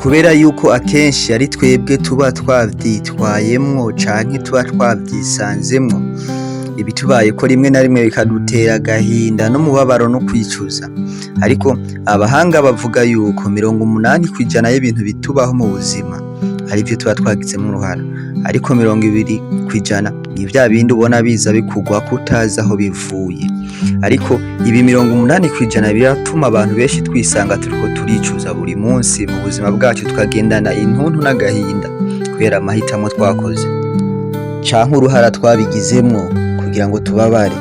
Kubera yuko akenshi ari twebwe tuba twavyitwayemwo canke tuba twavyisanzemwo, ibitubayeko rimwe na rimwe bikadutera agahinda n'umubabaro no kwicuza. Ariko abahanga bavuga yuko 80% y'ibintu bitubaho mu buzima arivyo tuba twagizemwo uruhara, ariko 20% ni vya bindi ubona biza bikugwako utazi aho bivuye. Ariko ibi 80% biratuma abantu benshi twisanga turiko turicuza buri munsi mu buzima bwacu, tukagendana intuntu n'agahinda kubera amahitamwo twakoze canke uruhara twabigizemwo kugira ngo tubabare.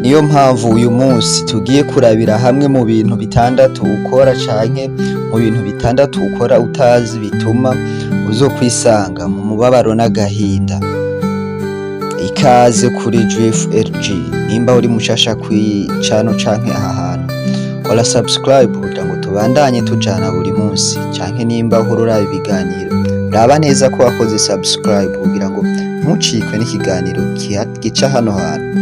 Niyo mpamvu uyu munsi tugiye kurabira hamwe mu bintu bitandatu ukora canke mu bintu bitandatu ukora utazi bituma uzokwisanga mu mubabaro n'agahinda. Ikaze kuri Drift LG. Nimba uri mushasha kwi channel canke aha hantu, kora subscribe kugira ngo tubandanye tujana buri munsi, canke nimba uhora uraba ibiganiro, raba neza ko wakoze subscribe kugira ngo ntucikwe n'ikiganiro gica hano hantu.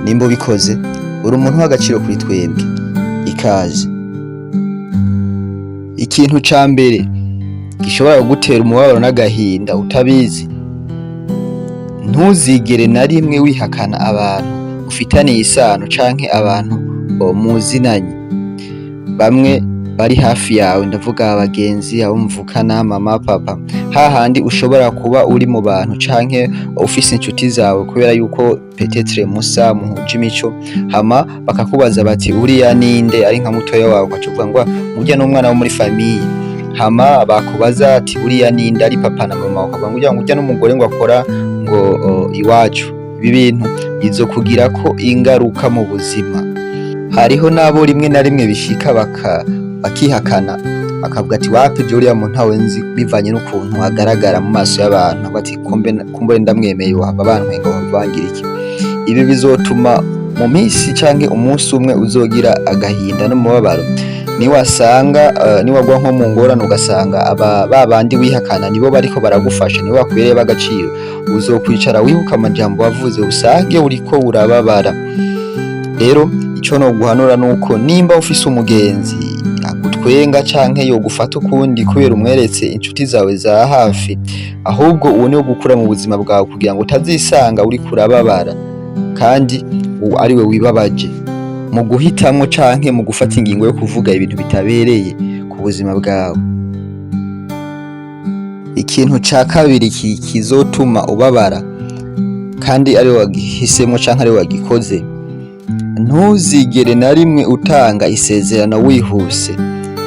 Nimba ubikoze, uri umuntu w'agaciro kuri twebwe. Ikaze. Ikintu ca mbere gishobora kugutera umubabaro n'agahinda utabizi: ntuzigere na rimwe wihakana abantu ufitaniye isano canke abantu muzinanye, bamwe bari hafi yawe. Ndavuga abagenzi, abo muvukana, mama, papa. Hahandi ushobora kuba uri mu bantu canke ufise inshuti zawe, kubera yuko peut-être musa muhuje imico, hama bakakubaza bati: "Uriya ninde?" Ari nka mutoya wawe, ugaca uvuga ngo: "Urya n'umwana wo muri famille." Hama bakubaza ati: "Uriya ninde?" Ari papa na mama, ukavuga ngo: "Urya, ngo urya n'umugore ngo akora ngo iwacu." Ibi bintu bizokugirako ingaruka mu buzima. Hariho n'abo rimwe na rimwe bishika bakihakana, bakavuga ati: "Wapi, je uriya muntu ntawe nzi," bivanye n'ukuntu agaragara mu maso y'abantu, bati: "Kumbe kumbure ndamwemeye wahava bantwenga, wahava bangira iki." Ibi bizotuma mu minsi canke umunsi umwe uzogira agahinda n'umubabaro niwasanga niwagwa nko mu ngorane, ugasanga aba ba bandi wihakana nibo bariko baragufasha, nibo bakubereye b'agaciro. Uzokwicara wibuka amajambo wavuze, usange uriko urababara. Rero ico noguhanura nuko nimba ufise umugenzi agutwenga canke yogufata ukundi kubera umweretse inshuti zawe za hafi, ahubwo uwo niwo gukura mu buzima bwawe, kugira ngo utazisanga uriko urababara kandi uwo ariwe wibabaje mu guhitamwo canke mu gufata ingingo yo kuvuga ibintu bitabereye ku buzima bwawe. Ikintu ca kabiri kizotuma ubabara kandi ariwe wagihisemwo canke ariwe wagikoze: ntuzigere na rimwe utanga isezerano wihuse,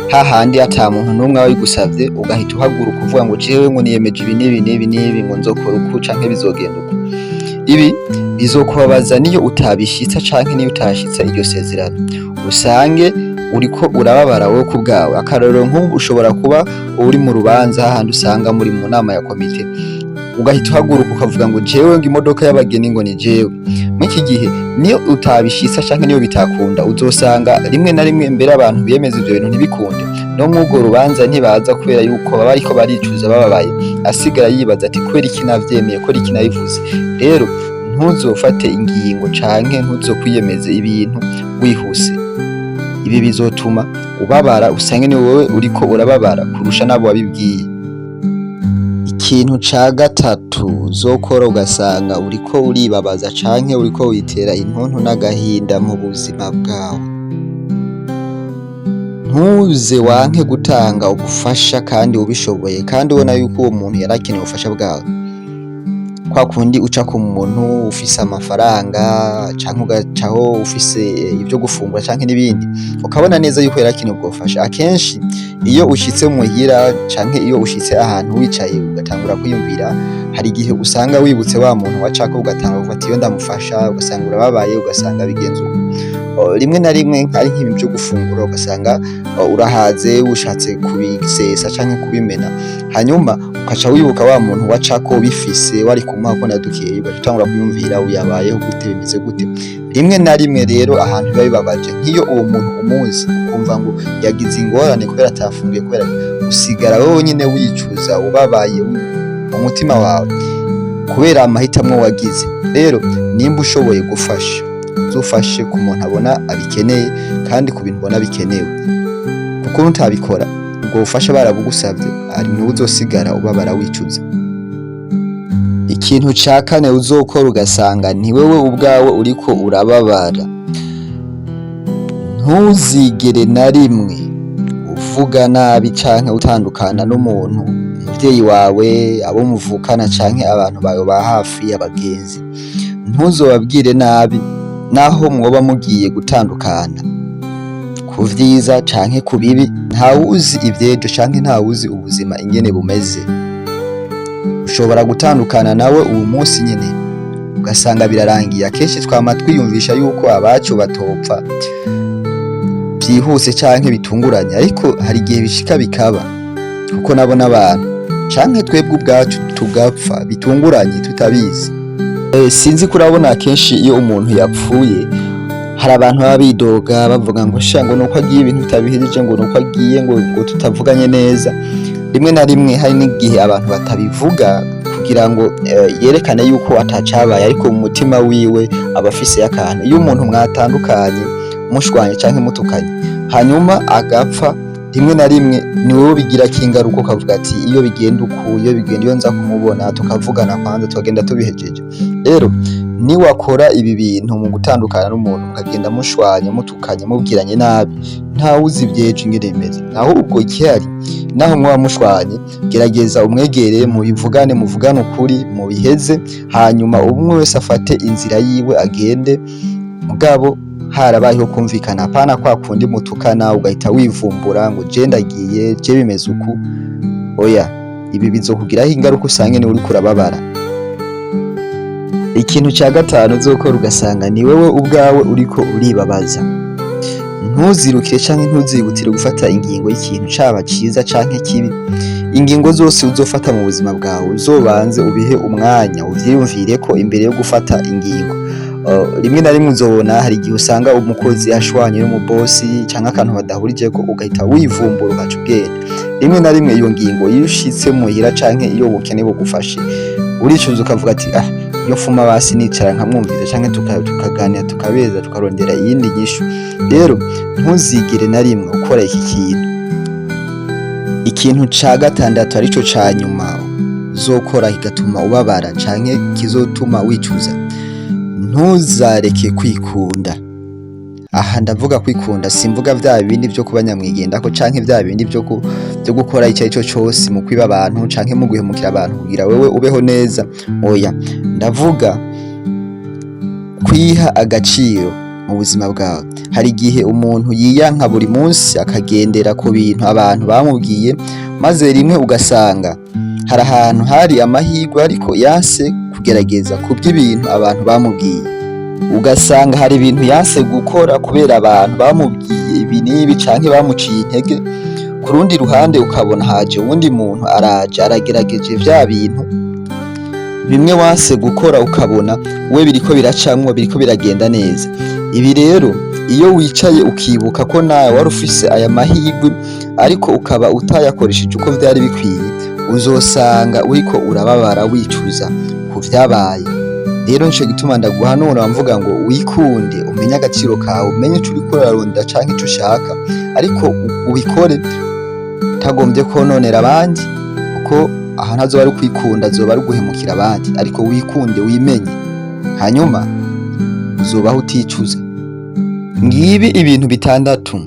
hahandi ata muntu n'umwe aba abigusavye, ugahita uhaguruka uvuga ngo: "Jewe ngo niyemeje ibi n'ibi n'ibi n'ibi, ngo nzokora uku canke bizogenda uku." Ibi bizokubabaza niyo utabishitsa canke niyo utashitsa iryo sezerano, usange uriko urababara wowe ku bwawe. Akarorero, nk'ubu ushobora kuba uri mu rubanza, hahandi usanga muri mu nama ya komite, ugahita uhaguruka ukavuga ngo: "Jewe ngo imodoka y'abageni ngo ni jewe." Muri iki gihe niyo utabishitsa canke niyo bitakunda, uzosanga rimwe na rimwe mbere abantu biyemeza ivyo bintu ntibikunde, no mw'urwo rubanza ntibaza, kubera yuko baba bariko baricuza bababaye, asigara yibaza ati: "Kubera iki navyemeye? Kubera iki nabivuze?" Rero ntuzofate ingingo canke ntuzokwiyemeze ibintu wihuse. Ibi bizotuma ubabara, usange ni wowe uriko urababara kurusha n'abo wabibwiye. Ikintu ca gatatu uzokora ugasanga uriko uribabaza canke uriko witera intuntu n'agahinda mu buzima bwawe: ntuze wanke gutanga ubufasha kandi ubishoboye, kandi ubona yuko uwo muntu yari akeneye ubufasha bwawe. Kwa kundi uca ku muntu ufise amafaranga canke ugacaho ufise ivyo gufungura canke n'ibindi, ukabona neza yuko yari akeneye ubwo bufasha. Akenshi iyo ushitse muhira canke iyo ushitse ahantu wicaye ugatangura kwiyumvira, hari igihe usanga wibutse wa muntu wacako, ugatangura kuvuga ati: "Iyo ndamufasha," ugasanga urababaye, ugasanga bigenze uko. Rimwe na rimwe ari nk'ibintu vyo gufungura, ugasanga urahaze, ushatse kubisesa canke kubimena, hanyuma ukaca wibuka wa muntu wacako ubifise, wari kumuha ko na dukeyi, ugaca utangura kwiyumvira: "Uyabayeho gute? Bimeze gute?" Rimwe na rimwe rero ahantu biba bibabaje, nk'iyo uwo muntu umuzi, ukumva ngo yagize ingorane kubera atafunguye, kubera usigara wewe nyene wicuza, ubabaye mu mutima wawe kubera amahitamwo wagize. Rero nimba ushoboye gufasha, uzufashe ku muntu abona abikeneye kandi ku bintu ubona bikenewe, kuko nutabikora Ubwo bufasha barabugusavye, ari niwe uzosigara ubabara wicuza. Ikintu ca kane uzokora ugasanga ni wewe ubwawe uriko urababara: ntuzigere na rimwe uvuga nabi canke utandukana n'umuntu, umuvyeyi wawe, abo muvukana canke abantu bawe ba hafi, abagenzi. Ntuzobabwire nabi naho mwoba mugiye gutandukana, ku vyiza canke ku bibi. Ntawuzi ivyejo canke ntawuzi ubuzima ingene bumeze. Ushobora gutandukana nawe uwu munsi nyene, ugasanga birarangiye. Akenshi twama twiyumvisha yuko abacu batopfa vyihuse canke bitunguranye, ariko hari igihe bishika bikaba, kuko nabo n'abantu, canke twebwe ubwacu tugapfa bitunguranye tutabizi. Sinzi ko urabona, akenshi iyo umuntu yapfuye hari abantu baba bidoga bavuga ngo sha, ngo nuko agiye ibintu bitabihejeje, ngo nuko agiye ngo tutavuganye neza. Rimwe na rimwe hari n'igihe abantu batabivuga kugira ngo yerekane yuko atacabaye, ariko mu mutima wiwe aba afise akantu. Iyo umuntu mwatandukanye, mushwanye canke mutukanye, hanyuma agapfa, rimwe na rimwe ni wowe bigirako ingaruka, ukavuga ati: "Iyo bigenda uku, iyo bigenda, iyo nza kumubona tukavugana kwanza, tukagenda tubihejeje." Rero niwakora ibi bintu mu gutandukana n'umuntu, mukagenda mushwanye, mutukanye, mubwiranye nabi, ntawuzi ivyejo ingene bimeze. Ahubwo ikihari, naho mwaba mushwanye, gerageza umwegere, mubivugane, muvugane ukuri, mubiheze, hanyuma umwe wese afate inzira yiwe agende, mugabo harabayeho kumvikana. Apana kwa kundi mutukana ugahita wivumbura ngo je ndagiye, je bimeze uku. Oya, ibi bizokugiraho ingaruka, usange niwe uriko urababara. Ikintu ca gatanu uzokora ugasanga ni wewe ubwawe uriko uribabaza: ntuzirukire canke ntuzihutire gufata ingingo y'ikintu, caba ciza canke kibi. Ingingo zose uzofata mu buzima bwawe, uzobanze ubihe umwanya, uvyiyumvireko imbere yo gufata ingingo. Rimwe na rimwe uzobona hari igihe usanga umukozi ashwanye n'umubosi canke akantu badahurijeko, ugahita wivumbura ugaca ugenda. Rimwe na rimwe iyo ngingo, iyo ushitse muhira canke iyo ubukene bugufashe, uricuza ukavuga ati: "Ah, iyo mfuma basi nicara nkamwumviza canke tukaganira, tukabeza, tukarondera iyindi nyishu." Rero ntuzigere na rimwe ukora iki kintu. Ikintu ca gatandatu, arico ca nyuma uzokora kigatuma ubabara canke kizotuma wicuza: ntuzareke kwikunda. Aha ndavuga kwikunda, simvuga vya bindi vyo kuba nyamwigendako canke vya bindi vyo gukora ico arico cose mu kwiba abantu canke mu guhemukira abantu kugira wewe ubeho neza. Oya, ndavuga kwiha agaciro mu buzima bwawe. Hari igihe umuntu yiyanka buri munsi, akagendera ku bintu abantu bamubwiye, maze rimwe ugasanga hari ahantu hari amahirwe ariko yanse kugerageza kubw'ibintu abantu bamubwiye. Ugasanga hari ibintu yanse gukora kubera abantu bamubwiye ibi n'ibi canke bamuciye intege. Ku rundi ruhande ukabona haje uwundi muntu, araje aragerageje vya bintu bimwe wanse gukora, ukabona we biriko biracamwo, biriko biragenda neza. Ibi rero, iyo wicaye ukibuka ko nawe wari ufise aya mahirwe ariko ukaba utayakoresheje uko vyari bikwiye, uzosanga uriko urababara, wicuza ku vyabaye. Rero nico gituma ndaguhanura mvuga ngo wikunde, umenye agaciro kawe, umenye ico uriko urarondera canke ico ushaka, ariko ubikore utagomvye kwononera abandi, kuko aha ntazoba ari ukwikunda, azoba ari uguhemukira abandi. Ariko wikunde, wimenye, hanyuma uzobaho uticuza. Ngibi ibintu bitandatu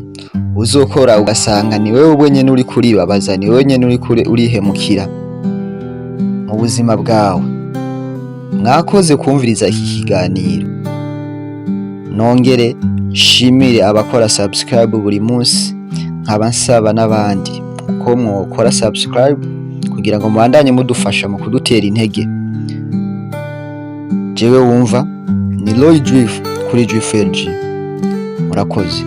uzokora ugasanga ni wewe wenyene uriko uribabaza, ni wewe nyene uriko urihemukira mu buzima bwawe. Mwakoze kumviriza iki kiganiro. Nongere nshimire abakora subscribe buri munsi, nkaba nsaba n'abandi ko mwokora subscribe kugira ngo mubandanye mudufasha mu kudutera intege. Jewe wumva ni Roy Drift kuri Drift LG. Murakoze.